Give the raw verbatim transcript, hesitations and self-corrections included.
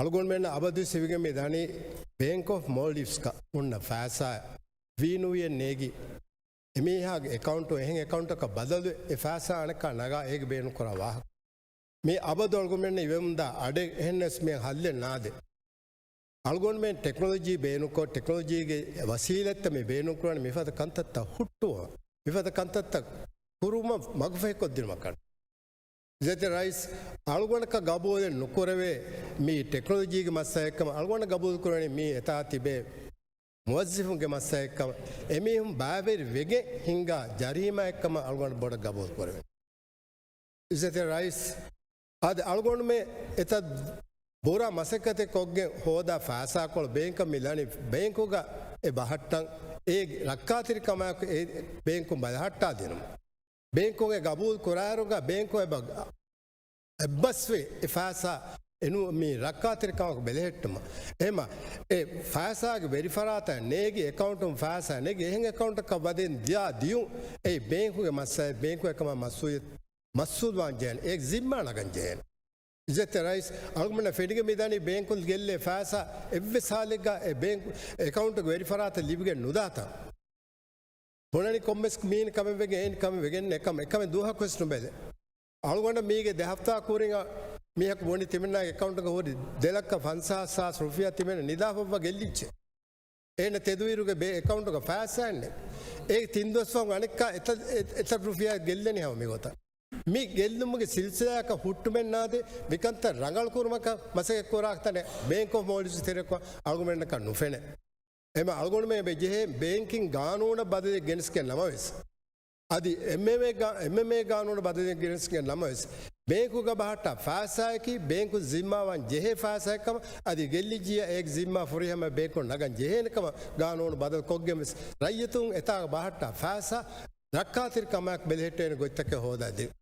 އަޅުގަނޑުމެންނަށް އަބަދުވެސް ހިވިގެން މި ދާނީ ބޭންކް އޮފް މޯލްޑިވްސްގަ ހުންނަ ފައިސާ ވީނުވިއެއް ނޭގި، އެމީހާގެ އެކައުންޓު އެހެން އެކައުންޓަކަށް ބަދަލު އެ ފައިސާ އަނެއްކާ ނަގާ އޭގެ ބޭނުން ކުރާ ވާހަކަ. މި އަބަދު އަޅުގަނޑުމެން އިވެމުންދާ އަޑެއް އެހެންނަސް މި ހައްލެއް ނާދޭ. އަޅުގަނޑުމެން ޓެކްނޮލޮޖީ ބޭނުންކޮށް، ޓެކްނޮލޮޖީގެ ވަސީލަތްތައް މި ބޭނުންކުރާނެ މިފަދަ ކަންތައްތައް ހުއްޓުވަން، މިފަދަ ކަންތައްތައް ކުރުމަށް މަގުފަހިކޮށްދިނުމަށް ކަން. އިއްޒަތްތެރި ރައީސް، އަޅުގަނޑަކަށް ގަބޫލެއް ނުކުރެވޭ މީ ޓެކްނޮލޮޖީގެ މައްސަލައެއްކަމަށް އަޅުގަނޑަށް ގަބޫލު ކުރެވެނީ މީ އެތާ ތިބޭ މުވައްޒިފުންގެ މައްސަލައެއްކަމަށް، އެމީހުން ބައިވެރި ވެގެން ހިންގާ ޖަރީމާއެއްކަމަށް އަޅުގަނޑު ބޮޑަށް ގަބޫލު ކުރެވެނީ. އިއްޒަތްތެރި ރައީސް، އަދި އަޅުގަނޑުމެން އެތައް ބުރަ މަސައްކަތެއް ކޮށްގެން ހޯދާ ފައިސާކޮޅު ބޭންކަށް މި ލަނީ ބޭންކުގަ އެ ބަހައްޓަން، އޭ ރައްކާތެރިކަމާއެކު އެ ބޭންކުން ބަލަހައްޓާ ދިނުމަށް. ބޭންކުން އެ ގަބޫލު ކުރާއިރުގަ ބޭންކު އެބަ އެއްބަސްވެ އެ ފައިސާ އެނޫ މި ރައްކާތެރިކަމަކު ބެލެހެއްޓުމަށް. އެހެމަ އެ ފައިސާގެ ވެރިފަރާތަށް ނޭގި އެކައުންޓުން ފައިސާ ނެގި އެހެން އެކައުންޓަކަށް ވަދެން ދިޔާ ދިޔުން އެއީ ބޭންކުގެ މައްސަލަ، ބޭންކު އެކަމަށް މަސްއޫލި-، މަސްއޫލްވާން ޖެހޭނެ. އެ ޒިންމާ ނަގަން ޖެހޭނެ. އިއްޒަތްތެރި ރައީސް، އަޅުގަނޑަށް ފެނިގެން މިދާނީ ބޭންކުން ގެއްލޭ ފައިސާ އެއްވެސް ހާލެއްގަ އެ ބޭންކު އެކައުންޓުގެ ވެރިފަރާތަށް ލިބިގެން ނުދާތަން. ބުނަނީ ކޮންމެސް މީން ކަމެއް ވެގެން އޭން ކަމެއް ވެގެން އެކަމް، އެކަމެއް ދުވަހަކުވެސް ނުބެލެ. އަޅުގަނޑަށް މީގެ ދެ ހަފްތާ ކުރިން މީހަކު ބުނި ތިމެންނާގެ އެކައުންޓުގަ ހުރި ދެ ލައްކަ ފަންސާސް ހާސް ރުފިޔާ ތިމެން ނިދާފައްވާ ގެއްލިއްޖެ. އޭނަ ތެދުވިއިރުގެ ބޭ އެކައުންޓުގަ ފައިސާއެއްނެ. އޭ ތިން ދުވަސް ވަން އަނެއްކާ އެތައް، އެ-، އެތައް ރުފިޔާ ގެއްލެނީ ހަމަ މިގޮތަށް. މި ގެއްލުމުގެ ސިލްސިލާއަކަށް ހުއްޓުމެއް ނާދޭ، މިކަންތައް ރަނގަޅު ކުރުމަކަށް މަސައްކަތް ކުރާ ތަނެއް ބޭންކް އޮފް މޯލްޑިވްސް ތެރެއަކު އަޅުގަނޑަކަށް ނުފެނޭ. އެމަ އަޅުގަނޑުމެން އެބަ ޖެހޭ ބޭންކިން ގާނޫނަށް ބަދަލެއް ގެނެސްގެން ނަމަވެސް، އަދި އެމްއެމްއޭ ގާ-، އެމްއެމްއޭ ގާނޫނަށް ބަދަލެއް ގެނެސްގެން ނަމަވެސް، ބޭންކުގަ ބަހައްޓާ ފައިސާއަކީ ބޭންކު ޒިންމާވާން ޖެހޭ ފައިސާއެއްކަމަށް، އަދި ގެއްލިއްޖިއްޔާ އޭގެ ޒިންމާ ފުރިހަމަ ބޭންކުން ނަގަން ޖެހޭނެކަމަށް ގާނޫނު ބަދަލު ކޮށްގެން ވެސް، ރައްޔިތުން އެތާގަ ބަހައްޓާ ފައިސާ ރައްކާތެރިކަމާއެކު ބެލެހެއްޓޭނެ ގޮތްތަކެއް ހޯދާ ދި-،